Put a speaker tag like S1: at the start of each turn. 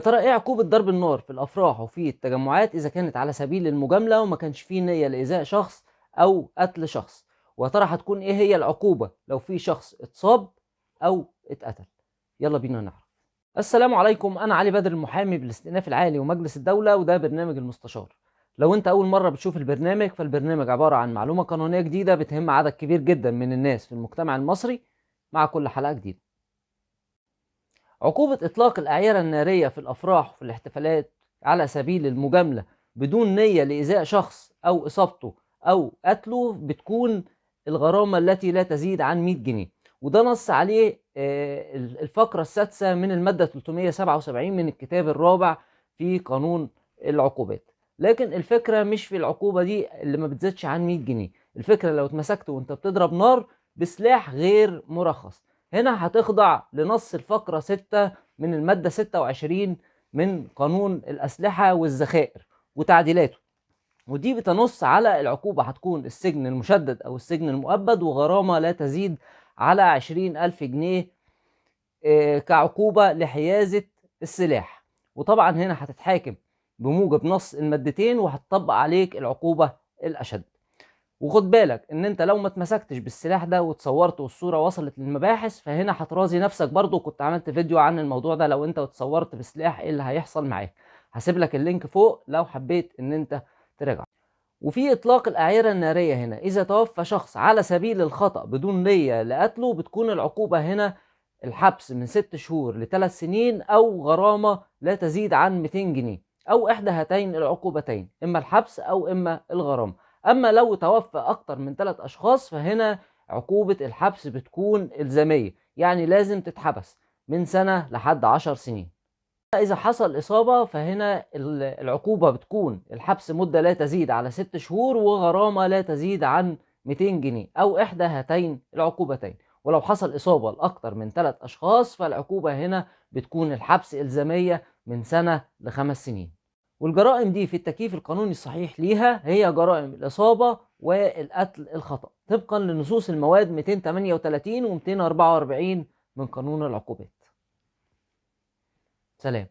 S1: ترى ايه عقوبة ضرب النار في الافراح وفي التجمعات اذا كانت على سبيل المجاملة وما كانش فيه نية لإيذاء شخص او قتل شخص؟ ويا ترى هتكون ايه هي العقوبة لو في شخص اتصاب او اتقتل؟ يلا بينا نعرف. السلام عليكم، انا علي بدر المحامي بالاستئناف العالي ومجلس الدولة، وده برنامج المستشار. لو انت اول مرة بتشوف البرنامج، فالبرنامج عبارة عن معلومة قانونية جديدة بتهم عدد كبير جدا من الناس في المجتمع المصري مع كل حلقة جديدة. عقوبة إطلاق الأعيرة النارية في الأفراح وفي الاحتفالات على سبيل المجاملة بدون نية لإيذاء شخص أو إصابته أو قتله بتكون الغرامة التي لا تزيد عن 100 جنيه، وده نص عليه الفقرة السادسة من المادة 377 من الكتاب الرابع في قانون العقوبات. لكن الفكرة مش في العقوبة دي اللي ما بتزيدش عن 100 جنيه، الفكرة لو اتمسكت وانت بتضرب نار بسلاح غير مرخص، هنا هتخضع لنص الفقرة 6 من المادة 26 من قانون الأسلحة والذخائر وتعديلاته، ودي بتنص على العقوبة هتكون السجن المشدد أو السجن المؤبد وغرامة لا تزيد على 20,000 جنيه كعقوبة لحيازة السلاح. وطبعا هنا هتتحاكم بموجب نص المادتين وهتطبق عليك العقوبة الأشد. وخد بالك ان انت لو ما اتمسكتش بالسلاح ده واتصورت والصورة وصلت للمباحث فهنا هتراضي نفسك. برضو كنت عملت فيديو عن الموضوع ده، لو انت اتصورت بسلاح ايه اللي هيحصل معاك، هسيب لك ال link فوق لو حبيت ان انت تراجع. وفي اطلاق الاعيرة النارية هنا اذا توفى شخص على سبيل الخطأ بدون نية لقتله بتكون العقوبة هنا الحبس من 6 شهور لثلاث سنين او غرامة لا تزيد عن 200 جنيه، او احدى هاتين العقوبتين، اما الحبس او اما الغرامة. اما لو توفى اكتر من 3 اشخاص فهنا عقوبة الحبس بتكون الزامية، يعني لازم تتحبس من سنة لحد 10 سنين. اذا حصل اصابة فهنا العقوبة بتكون الحبس مدة لا تزيد على 6 شهور وغرامة لا تزيد عن 200 جنيه او احدى هاتين العقوبتين. ولو حصل اصابة لاكتر من 3 اشخاص فالعقوبة هنا بتكون الحبس الزامية من سنة ل5 سنين. والجرائم دي في التكييف القانوني الصحيح ليها هي جرائم الإصابة والقتل الخطأ طبقا لنصوص المواد 238 و 244 من قانون العقوبات. سلام.